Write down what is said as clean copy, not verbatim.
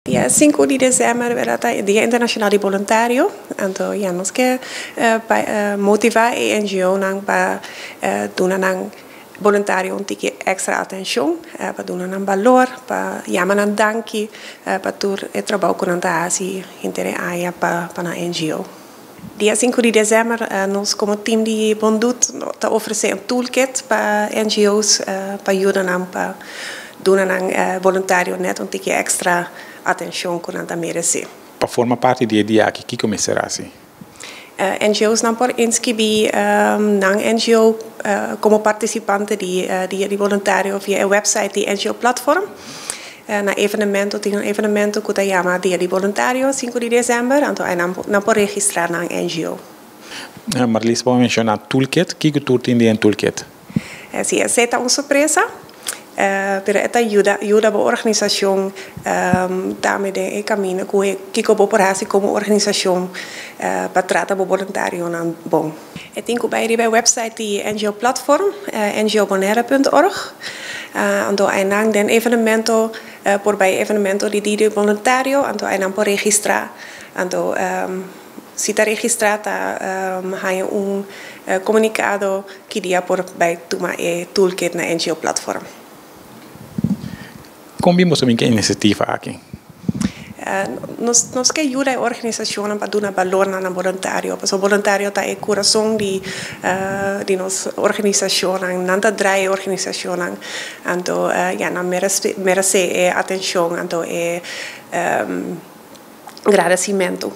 Dia 5 di december ta Dia Internacional di Voluntario. Anto, ja, nos ke motiva e NGO nan pa duna nan voluntario un tiki extra atencion, pa duna nan balor, pa yama nan danki pa tur e trabou cu nan ta haci henter aña pa nan NGO. Dia 5 di december, nos como team di Bon Doet ta ofrece un toolkit pa NGOs pa yuda nan pa duna nan voluntario net un tiki extra atencion cu nan ta merece. Pa forma parti di e dia aki, kico mester haci? NGOs nan por inscribi nan NGO como participante di Dia di Voluntario via e website di NGO Platform. Na evenemento, tin un evenemento cu ta yama Dia di Voluntario, 5 di december, anto nan por registra nan NGO. Marlies, bo a menciona toolkit. Kico tur tin den toolkit? Si, esey ta un sorpresa. Pero e ta yuda e organisacion tambe den caminda cu kico bo por haci como organisacion pa trata e voluntario nan bon. E tin cu bay riba e website di NGO Platform, ngobonaire.org. Anto einan den evenemento por bay evenemento di Dia di Voluntario, anto einan por registra. Anto si ta registra, ta haya un comunicado cu dia por bay tuma e toolkit na NGO Platform. Con bin boso cu e iniciativa aki? Nos ke yuda e organisacion pa duna balor na voluntario. Pasobra voluntario ta e curason di nos organisacion, nan ta draai organisacion. Anto, ja, nan merece atencion, anto e agradecimento.